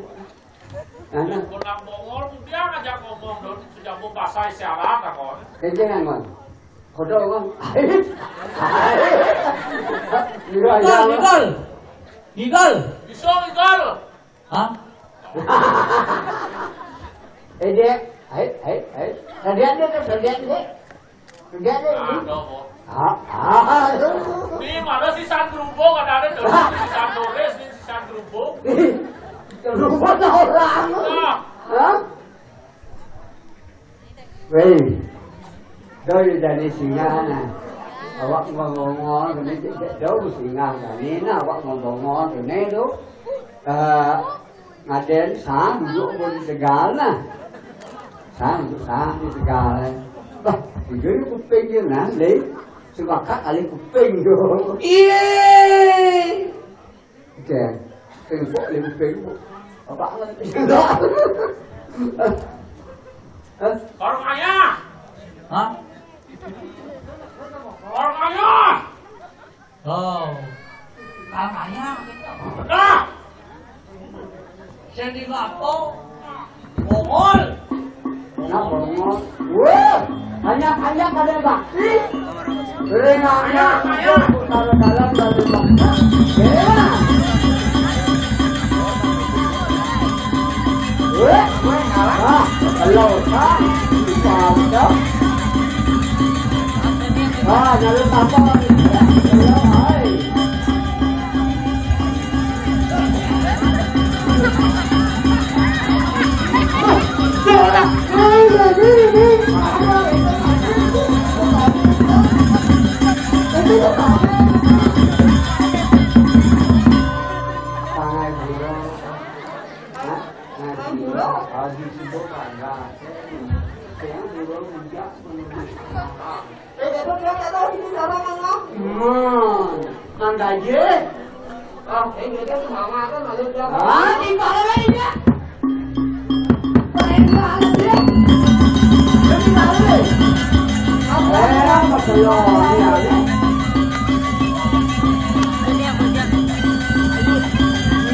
Anak. Kena bongol, dia ngajak ngomong, dong. Sudah mau pasai syarat, apa? Kenceng, Bang. Kodok, Bang. Iya, iya, Bang. Gigol. Gigol. Bisa gigol. Hah? Eh, Dek. Ayo, ayo, ayo. Kerjaan dia tuh, kerjaan dia. Enggak ada, Bu. Ah, ah, aduh. Ini mana si San Gerubung? Ada, ada tuh, si San Doris, si San Gerubung. Gerubung orang. Nah. Hah? Weh. Doi dari singgah, nah. Awak ngomong, ini tidak jauh singgah, nah. Ini, nah, awak ngomong, ini tuh. Eh, Ngaden sang duduk pun tegal nah. Sang duduk sang di tegal. Bah, itu kuping dia nah, le. Sebakat alih kuping tu. Iya. Oke. Tengok le kuping. Apa ngerti? Hah? Orang kaya. Hah? Orang kaya. Oh. Tanahnya. Nah. Sing digapo? Bongol. Nah, bongol. Wah, banyak-banyak ada bakti. Beri nanya, kalau dalam dari bakti. Ya. Wah, wah, ah, kalau tak, mantap. Ah, jangan lupa apa? Hai. Pangai burung. Hah? Pangai burung? Haji Sibuk Pangai. Saya burung bijak. Hmm, nang gaji. Ah, ini dia semangat kan, ada dia. Ah, di mana lagi dia? Lain banget dia. Dia di mana lagi? Apa? Eh, apa belum? Ini ada.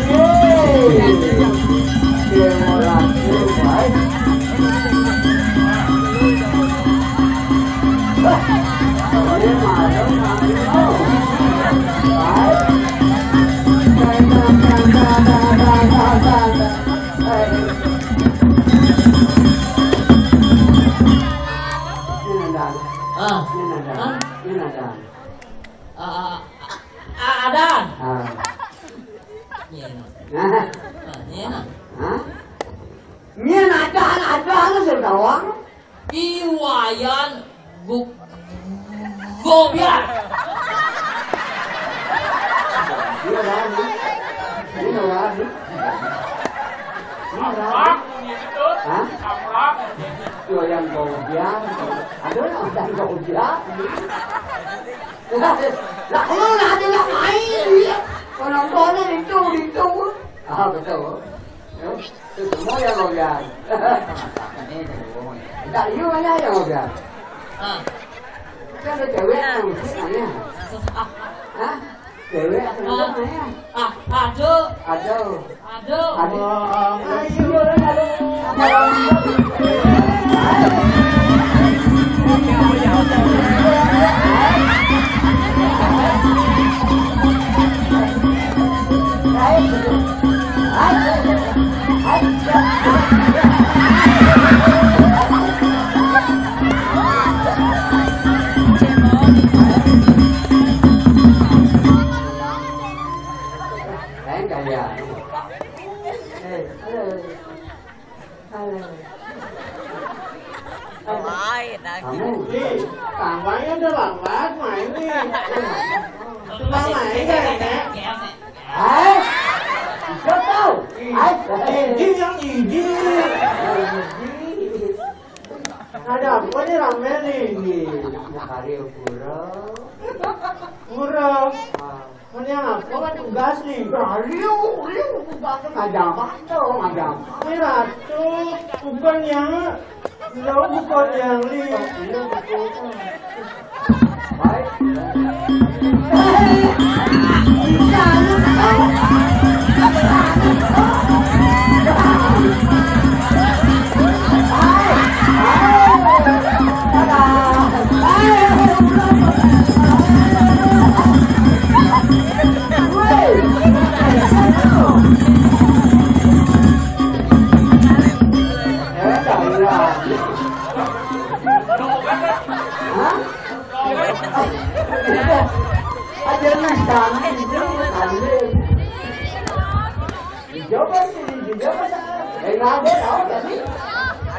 Yeay. Dia mau lagi, baik. Ah. Ah, ah, ah, ada. Ah. Nyena. Nah. Ah, nyena. Hah? Nyena ada, ada, ada, saya tahu. Iwayan gu-, gobiar. Ini orang, ini orang. Hah? Itu yang kau ujian. Ada lah yang kau ujian. Lah, lu lah ada yang main dia. Penontonnya itu, itu. Ah, betul. Ya, itu semua yang kau ujian. Ini, tak you aja yang kau ujian. Ah. Kan ada cewek yang kau ujian, ya? Hah? Cewek apa namanya? Ah, aduh. Aduh. Aduh. Aduh. Ayo, ayo, ayo. Lain kali ya. Eh, halo. Halo. Lain lagi. Kamu? Nih, tambahnya udah lambat main nih. Cuma main gak enak. Hai, hijau tahu? Hai, ini yang ini. Ada apa nih rame nih? Ini, ini hari pura. Pura. Ah. Punya apa kan tugas nih? Liu, liu, tugas ada apa tuh? Ada apa? Ini ratu, bukan yang, lo bukan yang liu. Baik.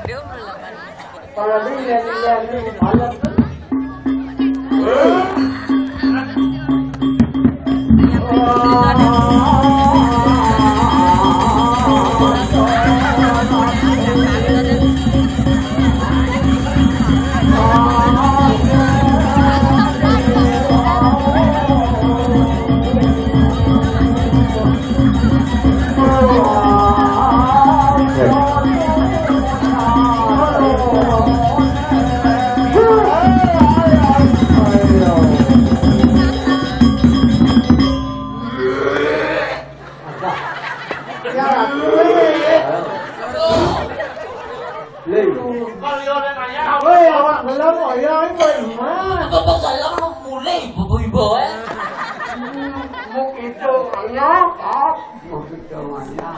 Aduh, melekat. Woi, awak belum, oh ya, ini buat rumah. Apa kok salah lu mulai ibu-ibu, eh? Mau itu, ya, Pak. Mau itu, ya.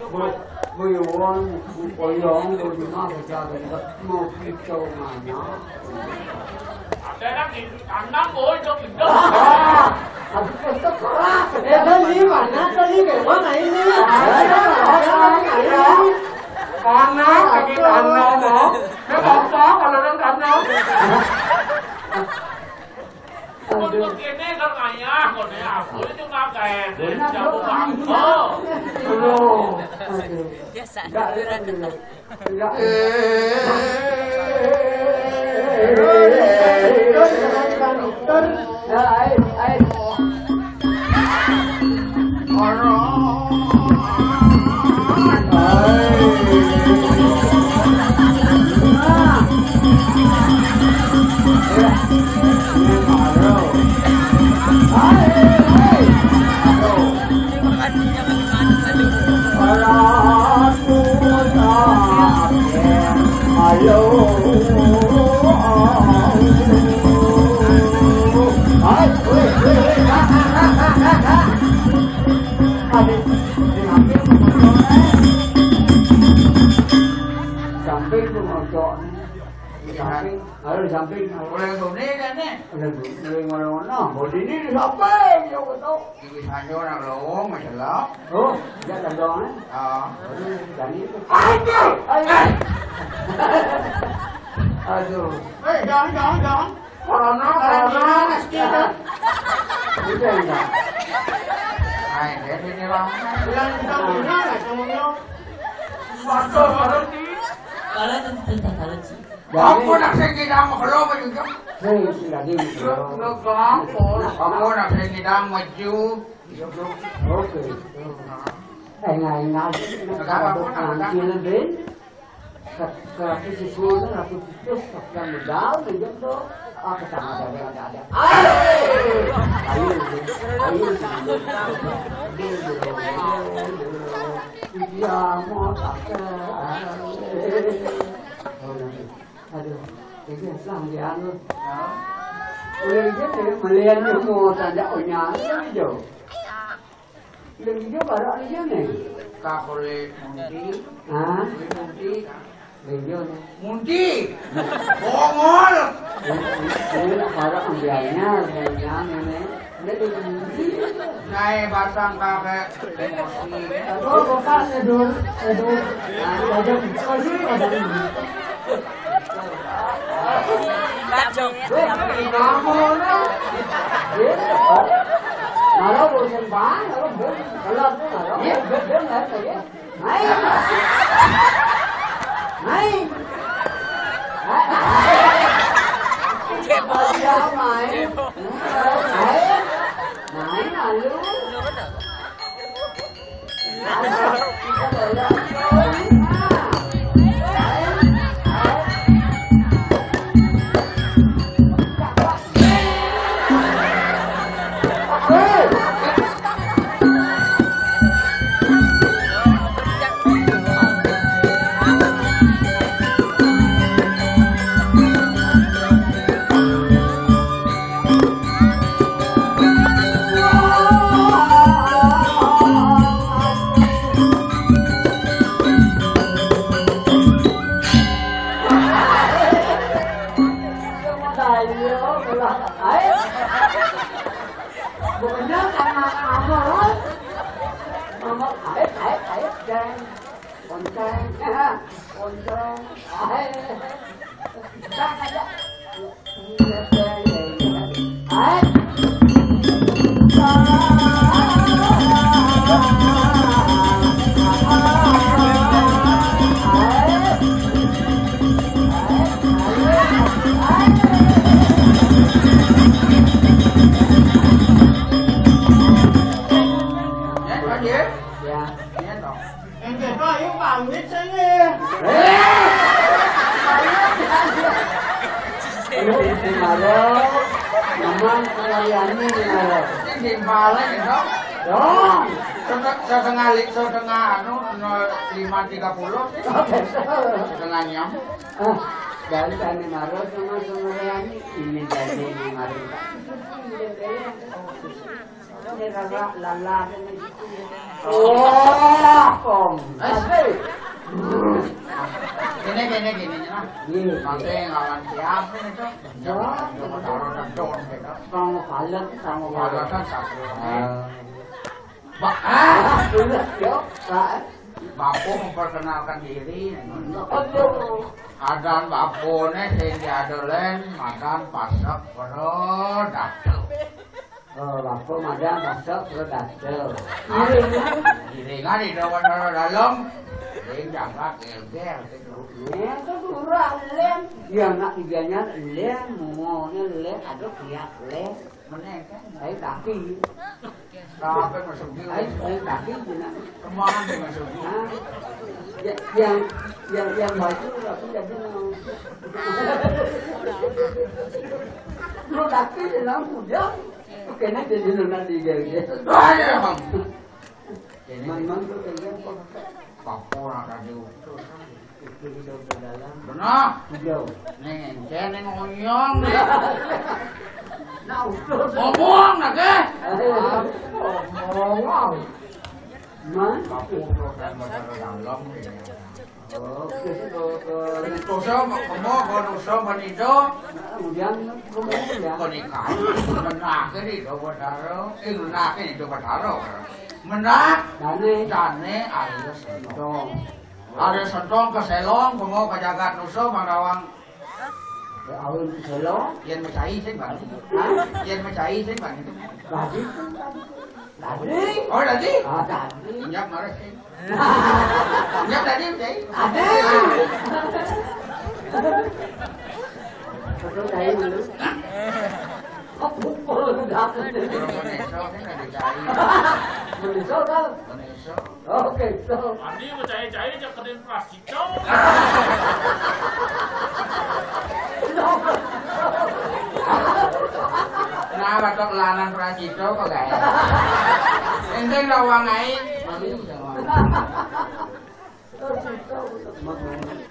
Buat, buat orang, buat orang, buat rumah, buat jalan, mau itu, ya. Ada lagi. Tanam, boy, jok gedor. Ah, habis itu keras. Eh, beli mana tadi? Beli mana ini? Tanam, lagi tanam, oh. Dia bapak, kalau orang tanam. Untuk ini kan ayah, kalau dia aku itu pakai. Benar, jamu bro. Bangko. Aduh. Aduh. Biasa. Enggak, enggak, enggak. Samping tu motor ni. Samping. Kalau di samping. Orang tu ni kan ni. Orang tu ni, orang mana? Bodi ni di samping, dia kata. Ibu Sanjo nak lawang, masalah. Oh, dia tak ada, eh? Ah. Aduh, tadi tu. Aduh. Aduh. Eh, jangan, jangan, jangan. Corona, corona, pasti ada. Udah, udah. Hai, dia ni lah. Bulan kita punya lah, semuanya. Kalau itu tetap kalau sih. Apa nak sing kidang mekelo maju? Sing, sing lagi mekelo. Apa nak sing kidang maju? Oke. Enggak, enggak. Enggak apa-apa, enggak apa-apa. Nanti lebih. Ke, ke aku susul, aku putus, aku yang modal, pinjam tuh. Ah, ketang ada, ada, ada. Ayo, ayo, ayo, ayo. Dia mau pakai. Aduh, ini asal dia anu. Udah gitu, melihat dia mau tanda onya, ayo. Lha iya barang iya ne. Kakole Munti. Hah? Kuwi Munti. Lha iya ne. Munti. Bongol. Ini barang ambiarnya, ambiarnya ngene. Ini lho Munti. Nae batang kakek emosi. Oh, bukan, Edur. Edur. Nah, ada, ada. Mara bosen bang, kalau ben, kalau aku mara, ben, ben, ben, ben, ben. Main. Main. Main. Main, main, malu. Pokoknya sama apa, Ros? Mama, aib, aib, aib, dan konceng, konceng, aib. Dah aja. Aib. Ya, Pak, ya. Ya. Ya, toh. Ente to ayo pamit sini. Ini di Maro, memang pengajiannya di Maro. Ini di Malang, ya, toh? Dong. Setengah, setengah li-, setengah anu, no, lima tiga puluh. Setengah enam. Ah, dari tadi Maro sama sama ini jadi ini Maro. Ini rara lala ini. Oh, Om. Eh, gini, gini, gini, nah. Iya. Pakai ngelawan siapa itu? Jangan, jangan taruh dan don, gitu. Sama palet, sama palet. Palet kan satu. Ah. Ba-, ah, bener, yo, Pak. Bapak memperkenalkan diri. Aduh. Adan bapone sing diadolen, madan pasek, perut, datu. Oh, bapak madan pasek, perut, datu. Giringan di dalam, dalam. Sing jangkak, gelgel, gitu. Ya, itu kurang, lem. Ya, anak tiganya, lem, maunya, lem, aduh, kiak, lem. Meneh kan? Ayo, tapi. Sampai masuk dulu. Ayo, ayo, tapi, gimana? Kemana dia masuk dulu? Hah? Ya, yang, yang, yang baju, tapi jadi mau. Lu tapi, dia mau, udah. Oke, nanti dulu, nanti, dia, dia. Ayo. Ini memang tuh kalian kok. Papo nak tadi utuh. Itu hidup di dalam. Benar. Jauh. Ning encen, ning onyong. Nah, utuh. Ngomong nak, eh. Aduh. Ngomong. Man? Papo utuh dan dalam, ya. Oke, ke, ke. Nusa, kemo, ke Nusa, Penida. Nah, kemudian, kemudian. Kenikah. Menake di Dawa Dara. Eh, menake di Dawa Dara. Menah. Dane. Dane, Arya Sentong. Sentong. Arya Sentong ke Selong, kemo ke jagat Nusa, Mandawang. Ya, awin ke Selong. Yen mecai sing, Bang. Hah? Yen mecai sing, Bang. Tadi. Tadi. Oh, tadi? Ah, tadi. Injak marah sing. Injak tadi, mecai. Oke, so. Ani percaya-caya aja kena plastik dong. Nah, batok lanang pracito kok gae. Enteng lawang ae. Mami udah lawang.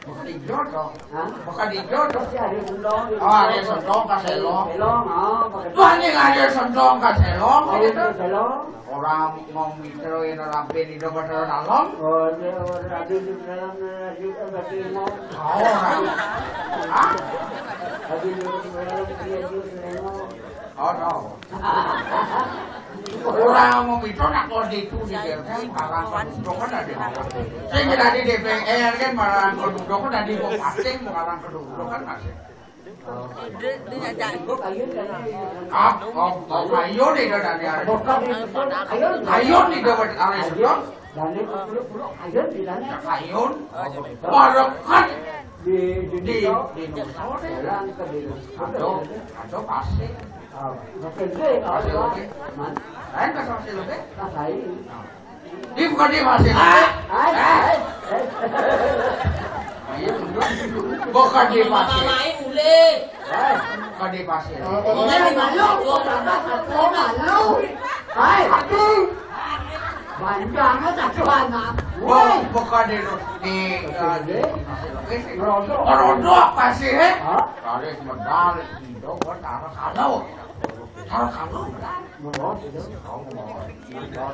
Bukan dijodoh. Hah? Bukan dijodoh. Pasti ada sentong. Oh, ada sentong kaselo. Selo, oh, pakai. Wah, ini ada sentong kaselo. Oh, gitu. Selo. Orang mau mikir ini rapi di depan dalam. Oh, dia orang ada di dalam, ada di dalam. Oh, orang. Hah? Ada di dalam, dia di dalam. Oh, no. Orang mau itu nak kode itu di D P R kan malah kedudukan ada. Saya kira di D P R kan malah kedudukan ada di bupati malah kedudukan masih. Ah, oh, oh, ayo nih udah dari hari. Ayo nih udah dari hari sudah. Ayo nih. Ayo. Barokan. Di, di, di, di, jalan ke di, aduh, aduh, pasti. Oh, oke, oke. Pasti, oke. Man. Lain kan pasti, oke? Nah, lain. Di bukan di pasti, oke? Ah, ah, eh, eh. Ayo, bukan di pasti. Lain, mulai. Eh, bukan di pasti. Oh, oh, malu. Oh, malu. Hai, hati. Banyak banget satu anak. Wah, bukan di, di, di, di, di, rodo. Rodo apa sih, eh? Hah? Tarik medal, itu buat taruh kalau. Taruh kalau, kan? Mau, gitu.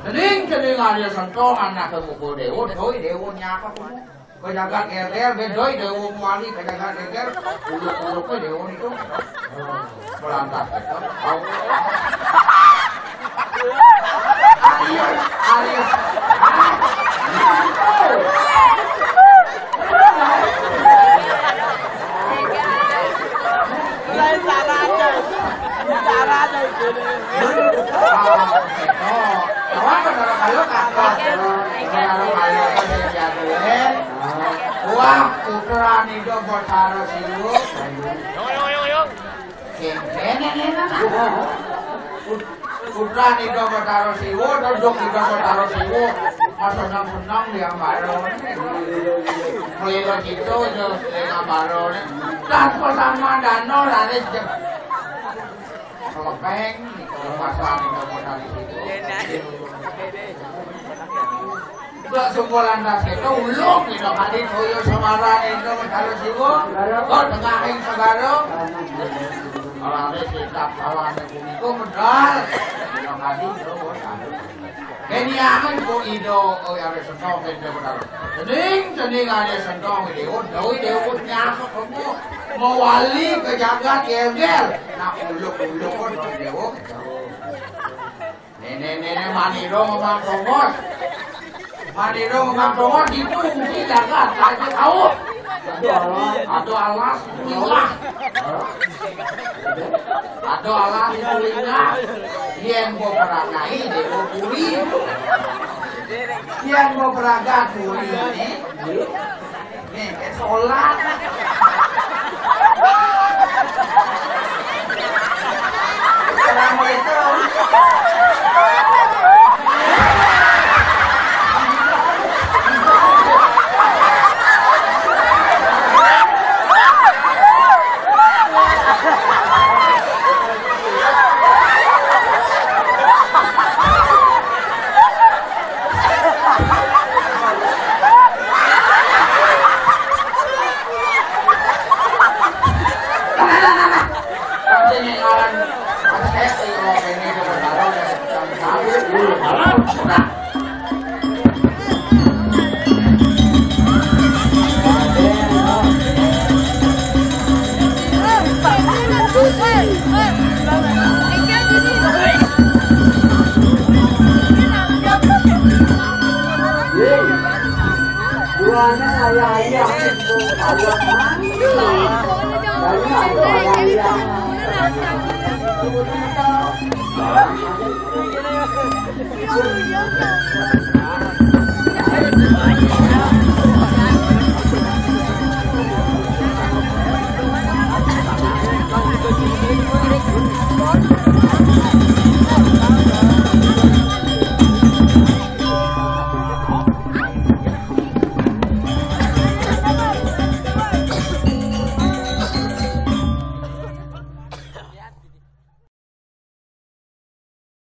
Kening, kening, ada sentuh, anak ke pukul dewa, doi, dewa nyapa, kamu? Pejagat R T L, bedoi, dewa muali, pejagat R T L, uluk-uluk, dewa itu. Berantak, gitu. Ayo, ayo. Lain caranya. Caranya itu. Ah, gitu. Kawan, kalau, kalau, kalau, kalau, kalau, kalau, kalau, kalau, Wah, putra nido Betara Siwo. Kene, kene, kene. Put-, putra nido Betara Siwo, duduk nido Betara Siwo. Mas senang-senang dia baru. Melilo gitu, dia baru. Dan pesama dano laris jep. Kelepeng, gitu, pasang itu modal di situ. Mbak Sumbo lantas itu ulung, gitu, kali toyo semaran itu modal siwo, kok tengahing segaro. Kalau ada kitab kawan itu, itu modal. Gitu, kali itu modal. Beniangan ko ido, oh, ya, ada sentong, gitu, modal. Sening, sening ada sentong, gitu, oh, doi, dia pun nyakep, kamu. Mewali ke jagat, geger. Nah, uluk-uluk pun, gitu. Nenek-nenek maniro memang tongos. Maniro memang tongos ditu uji jagat aja tahu. Atau alas kuliah. Atau alas kuliah. Yen bo perangai debo puri. Yen bo peragat puri ini. Nih, kayak sholat. Assalamualaikum.